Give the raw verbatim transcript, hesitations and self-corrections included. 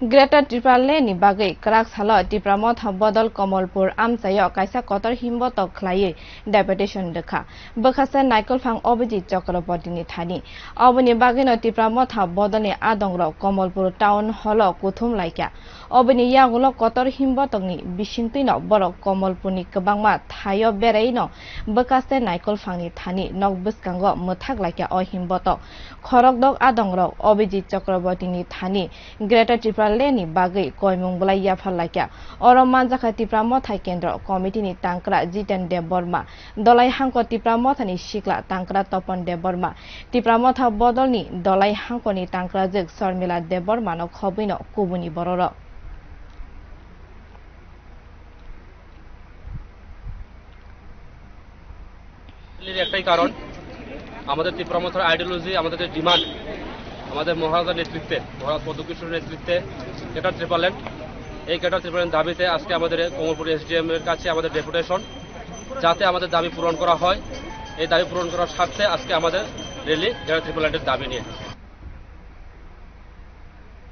Greater Tipraland ni bagwi kwrak salo Tipra Motha bodol Komolpur amchaio kaisa kotor himbotok khlaiwi deputation rwkha bwkhaste Naikolphang Abhijit Chakraborty ni thani. Oboni bagwino Tipra Motha bodolni adongrok Komolpur town hall o kuthum laikha. Oboni yagulo kotor himbotokni bisingtwino borok Komolpurni kwbangma thaio beraino bwkhaste Naikolphangni thani nok bwskango mwthak laikha o himbotok. Khorokdok adongrok Abhijit Chakrabortyni thani Greater Tipraland ni bagwi koimung bwlai yaphar laikha. Oro manjakha Tipra Motha Kendro Committee ni tangkra Jiten Debbarma, Dolai Hangko Tipra Mothani sikla tangkra Topon Debbarma, Tipra Motha bodolni Dolai Hangkoni tangkrajwk Sormila Debbarmano khobwino kubuni bororok. এর একটাই কারণ, আমাদের ত্রিপুরা মথার আইডিওলজি, আমাদের যে ডিমান্ড, আমাদের মহারাজার নেতৃত্বে, মহারাজ পদ্মকিশোরের নেতৃত্বে গ্রেটার ত্রিপুরাল্যান্ড, এই গ্রেটার ত্রিপুরাল্যান্ড দাবিতে আজকে আমাদের কমলপুর এসডিএম এর কাছে আমাদের ডেপুটেশন, যাতে আমাদের দাবি পূরণ করা হয়। এই দাবি পূরণ করার স্বার্থে আজকে আমাদের র্যালি গ্রেটার ত্রিপুরাল্যান্ডের দাবি নিয়ে।